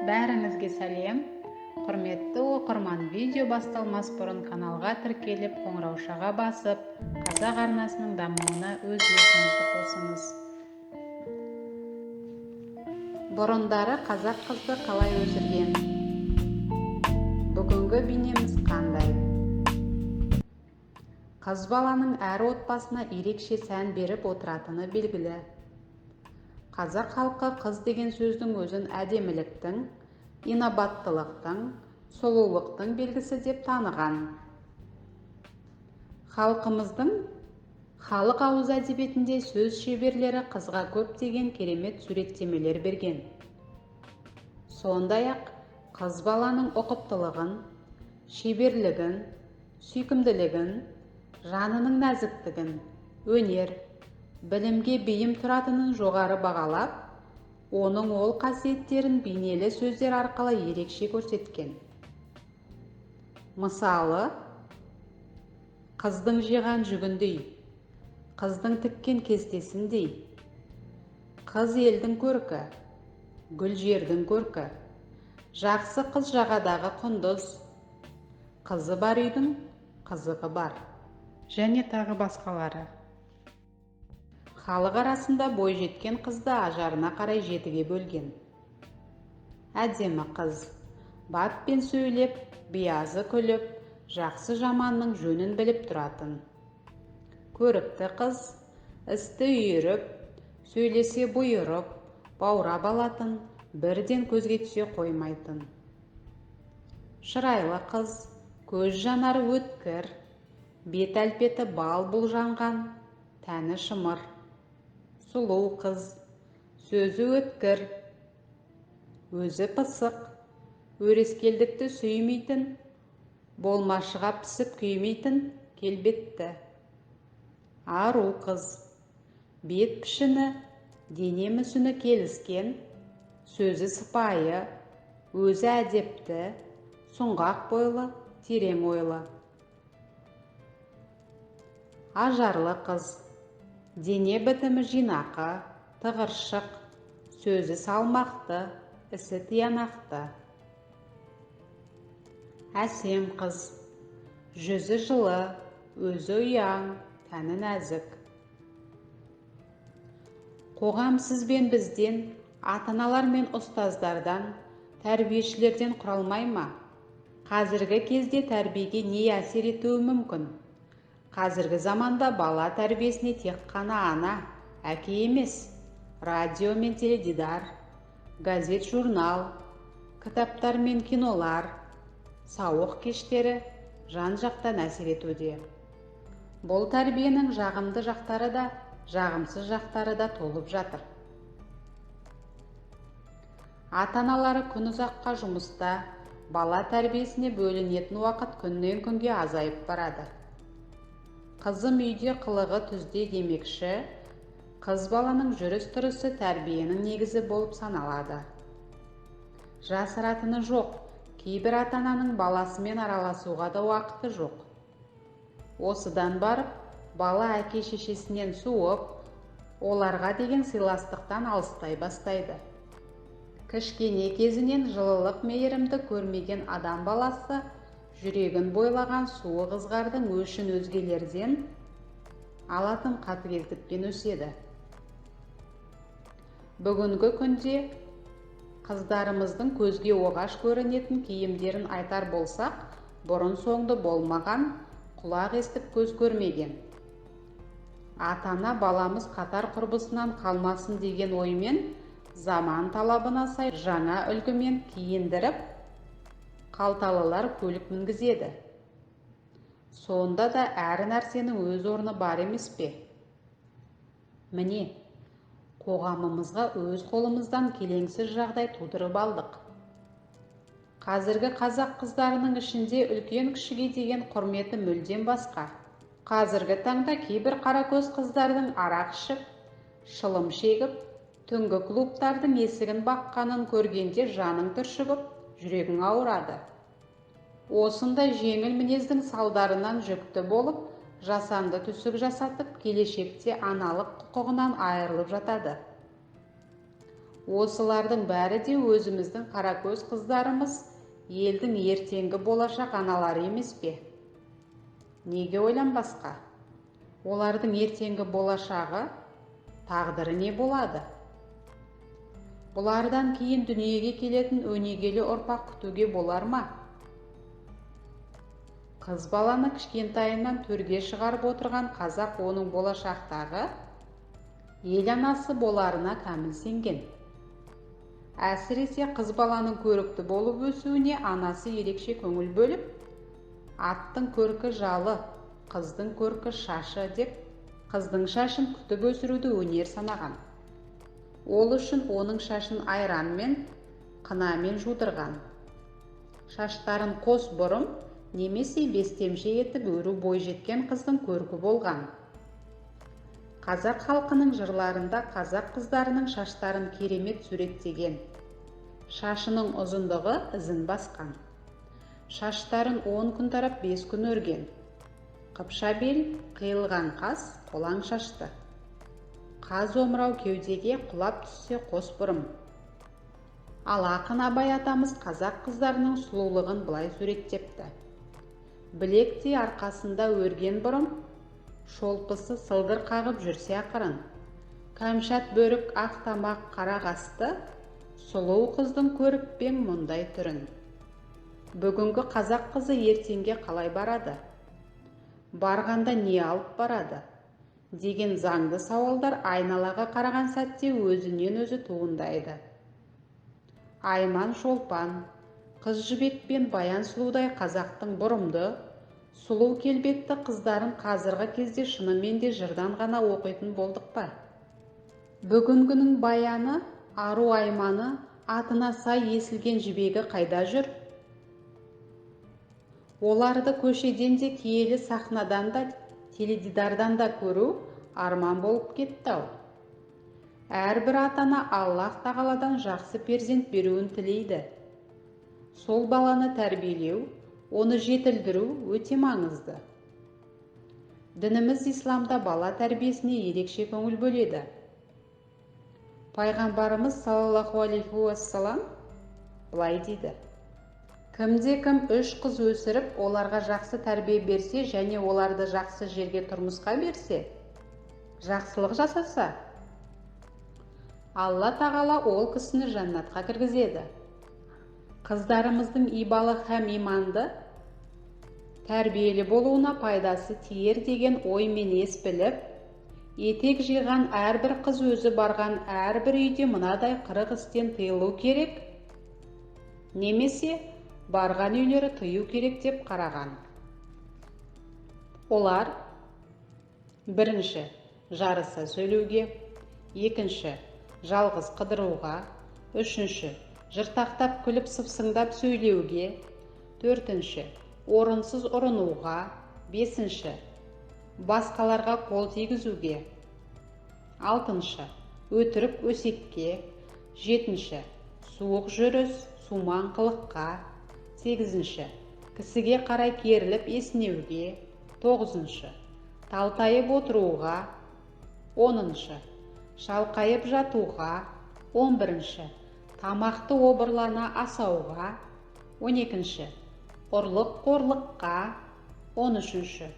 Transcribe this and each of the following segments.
Бәріңізге сәлем! Құрметті оқырман, видео басталмас бұрын каналға тіркеліп, қоңыраушаға басып, қазақ арнасының дамуына өз үлесіңізді қосыңыз. Бұрындары қазақ қызды қалай өсірген? Бүгінгі бейнеміз қандай? Қыз баланың әр отбасына ерекше сән беріп отыратыны белгілі. Қазақ халқы қыз деген сөздің өзін әдеміліктің, инабаттылықтың, сұлулықтың белгісі деп таныған. Халқымыздың халық ауыз әдебиетінде сөз шеберлері қызға көптеген керемет суреттемелер берген. Сондай-ақ қыз баланың ұқыптылығын, шеберлігін, сүйкімділігін, жанының нәзіктігін, өнер, білімге бейім тұратынын жоғары бағалап, оның ол қасиеттерін бейнелі сөздер арқылы ерекше көрсеткен. Мысалы, қыздың жиған жүгіндей, қыздың тіккен кестесіндей, қыз елдің көркі, гүл жердің көркі, жақсы қыз жағадағы құндыз, қызы бар үйдің қызығы бар. Және тағы басқалары. Халық арасында бойжеткен қызды ажарына қарай жетіге бөлген. Әдемі қыз, баппен сөйлеп, биязы күліп, жақсы жаманның жөнін біліп тұратын. Көрікті қыз, істі үйіріп, сөйлесе бұйырып, баурап алатын, бірден көзге түсе қоймайтын. Шырайлы қыз, көз жанары өткір, бет әлпеті бал-бұл жанған, тәні шымыр. Сұлу қыз, сөзі өткір, өзі пысық, өрескелдікті сүймейтін, болмашыға пісіп күймейтін келбетті. Ару қыз, бет пішіні, дене мүсіні келіскен, сөзі сыпайы, өзі әдепті, сұңғақ бойлы, терең ойлы. Ажарлы қыз, дене бітімі жинақы, тығыршық, сөзі салмақты, ісі тиянақты. Әсем қыз, жүзі жылы, өзі ұяң, тәні нәзік. Қоғам сіз бен бізден, ата-аналар мен ұстаздардан, тәрбиешілерден құралмай ма? Қазіргі кезде тәрбиеге не әсер етуі мүмкін? Қазіргі заманда бала тәрбиесіне тек қана ана, әке емес, радио мен теледидар, газет-журнал, кітаптар мен кинолар, сауық кештері жан-жақтан әсер етуде. Бұл тәрбиенің жағымды жақтары да, жағымсыз жақтары да толып жатыр. Ата-аналары күн ұзаққа жұмыста, бала тәрбиесіне бөлінетін уақыт күннен күнге азайып барады. Қызым үйде қылығы түзде демекші, қыз баланың жүріс-тұрысы тәрбиенің негізі болып саналады. Жасыратыны жоқ, кейбір ата-ананың баласымен араласуға да уақыты жоқ. Осыдан барып, бала әке-шешесінен суып, оларға деген сыйластықтан алыстай бастайды. Кішкене кезінен жылылық мейірімді көрмеген адам баласы жүрегін бойлаған суық ызғардың өшін өзгелерден алатын қатыгездікпен өседі. Бүгінгі күнде қыздарымыздың көзге оғаш көрінетін киімдерін айтар болсақ, бұрын соңды болмаған, құлақ естіп көз көрмеген. Ата-ана баламыз қатар құрбысынан қалмасын деген оймен заман талабына сай жаңа үлгімен киіндіріп, қалталылар көлік мінгізеді. Сонда да әр нәрсенің өз орны бар емес пе? Міне, қоғамымызға өз қолымыздан келеңсіз жағдай тудырып алдық. Қазіргі қазақ қыздарының ішінде үлкен кішіге деген құрметі мүлдем басқа. Қазіргі таңда кейбір қаракөз қыздардың арақ ішіп, шылым шегіп, түнгі клубтардың есігін баққанын көргенде жаның түршігіп, жүрегің ауырады. Осындай жеңіл мінездің салдарынан жүкті болып, жасанды түсік жасатып, келешекте аналық құқығынан айырылып жатады. Осылардың бәрі де өзіміздің қаракөз қыздарымыз, елдің ертеңгі болашақ аналары емес пе? Неге ойланбасқа? Олардың ертеңгі болашағы, тағдыры не болады? Бұлардан кейін дүниеге келетін өнегелі ұрпақ күтуге болар ма? Қыз баланы кішкентайынан төрге шығарып отырған қазақ оның болашақтағы ел анасы боларына кәміл сенген. Әсіресе қыз баланың көрікті болып өсуіне анасы ерекше көңіл бөліп, аттың көркі жалы, қыздың көркі шашы деп, қыздың шашын күтіп өсіруді өнер санаған. Ол үшін оның шашын айранмен, қынамен жудырған. Шаштарын қос бұрым немесе бестемше етіп өру бойжеткен қыздың көркі болған. Қазақ халқының жырларында қазақ қыздарының шаштарын керемет суреттеген. Шашының ұзындығы ізін басқан. Шаштарын 10 күн тарап 5 күн өрген. Қыпша бел, қиылған қас, қолаң шашты. Қаз омырау кеудеге құлап түссе қос бұрым. Ал ақын Абай атамыз қазақ қыздарының сұлулығын былай суреттепті. Білектей арқасында өрген бұрым, шолпысы сылдыр қағып жүрсе ақырын. Кәмшат бөрік, ақ тамақ, қара қасты, сұлу қыздың көріп пе ең мұндай түрін. Бүгінгі қазақ қызы ертеңге қалай барады? Барғанда не алып барады? Деген заңды сауалдар айналаға қараған сәтте өзінен өзі туындайды. Айман Шолпан, Қыз Жібек пен Баян сұлудай қазақтың бұрымды, сұлу келбетті қыздарын қазіргі кезде шынымен де жырдан ғана оқитын болдық па? Бүгінгінің Баяны, ару Айманы, атына сай есілген Жібегі қайда жүр? Оларды көшеден де, киелі сахнадан да, теледидардан да көру арман болып кетті-ау. Әрбір ата-ана Аллах тағаладан жақсы перзент беруін тілейді. Сол баланы тәрбиелеу, оны жетілдіру өте маңызды. Дініміз исламда бала тәрбиесіне ерекше көңіл бөледі. Пайғамбарымыз саллаллаху алейхи уассалам былай дейді: Кімде-кім 3 қыз өсіріп, оларға жақсы тәрбие берсе және оларды жақсы жерге тұрмысқа берсе, жақсылық жасаса, Алла тағала ол кісіні жәннатқа кіргізеді. Қыздарымыздың ибалы һәм иманды, тәрбиелі болуына пайдасы тиер деген оймен ес біліп, етек жиған әрбір қыз өзі барған әрбір үйде мынадай 40 істен тыйылу керек, немесе барған үйлері тыю керек деп қараған. Олар: бірінші, жарыса сөйлеуге, екінші, жалғыз қыдыруға, үшінші, жыртақтап күліп сыпсыңдап сөйлеуге, төртінші, орынсыз ұрынуға, бесінші, басқаларға қол тигізуге, алтыншы, өтірік өсекке, жетінші, суық жүріс, сумаң қылыққа, сегізінші, кісіге қарай керіліп есінеуге, тоғызыншы, талтайып отыруға, оныншы, шалқайып жатуға, 11-ші, тамақты обырлана асауға, 12-ші, ұрлық қорлыққа, 13-ші,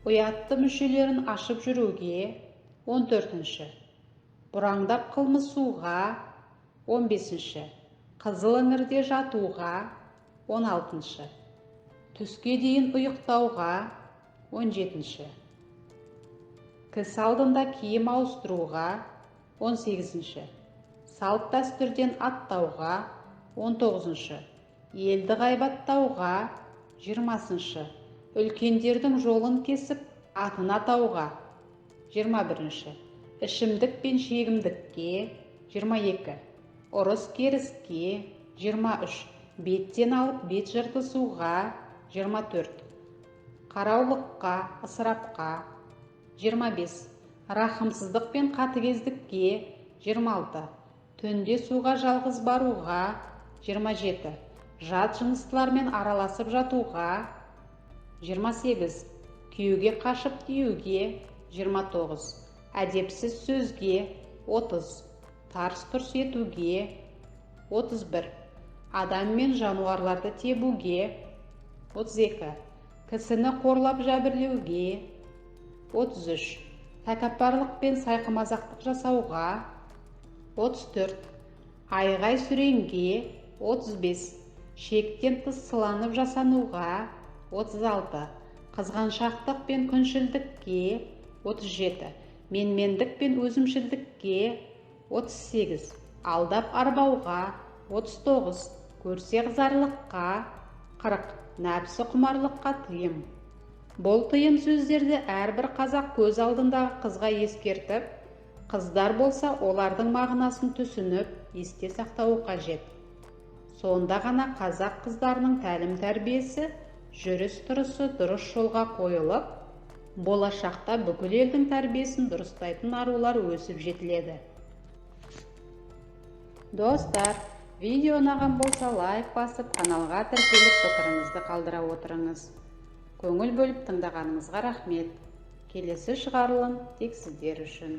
ұятты мүшелерін ашып жүруге, 14-ші, бұраңдап қылмысуға, 15-ші, қызыл іңірде жатуға, 16-шы, түске дейін ұйықтауға, 17-ші, кісі алдында киім ауыстыруға, 18-ші, салт дәстүрден аттауға, 19-шы, елді ғайбаттауға, 20-шы, үлкендердің жолын кесіп атын атауға, 21-ші, ішімдік пен шегімдікке, 22, ұрыс керіске, 23, беттен алып бет жыртысуға, 24, қараулыққа, ысырапқа, 25, рахымсыздық пен қатыгездікке, 26, түнде суға жалғыз баруға, 27, жат жыныстылармен араласып жатуға, 28, күйеуге қашып тиюге, 29, әдепсіз сөзге, 30, Тарс-тұрс етуге. 31. Адам мен жануарларды тебуге. 32. Кісіні қорлап жәбірлеуге. 33. Тәкаппарлық пен сайқымазақтық жасауға. 34. Айғай сүренге. 35. Шектен тыс сыланып жасануға. 36. Қызғаншақтық пен күншілдікке. 37. Менмендік пен өзімшілдікке. 38. Алдап арбауға. 39. Көрсеқызарлыққа. 40. Нәпсі құмарлыққа тыйым. Бұл тыйым сөздерді әрбір қазақ көз алдындағы қызға ескертіп, қыздар болса, олардың мағынасын түсініп, есте сақтауы қажет. Сонда ғана қазақ қыздарының тәлім-тәрбиесі, жүріс-тұрысы дұрыс жолға қойылып, болашақта бүкіл елдің тәрбиесін дұрыстайтын арулар өсіп жетіледі. Достар, видео ұнаған болса, лайк басып, каналға тіркеліп, пікіріңізді қалдыра отырыңыз. Көңіл бөліп тыңдағаныңызға рахмет. Келесі шығарылым тек сіздер үшін.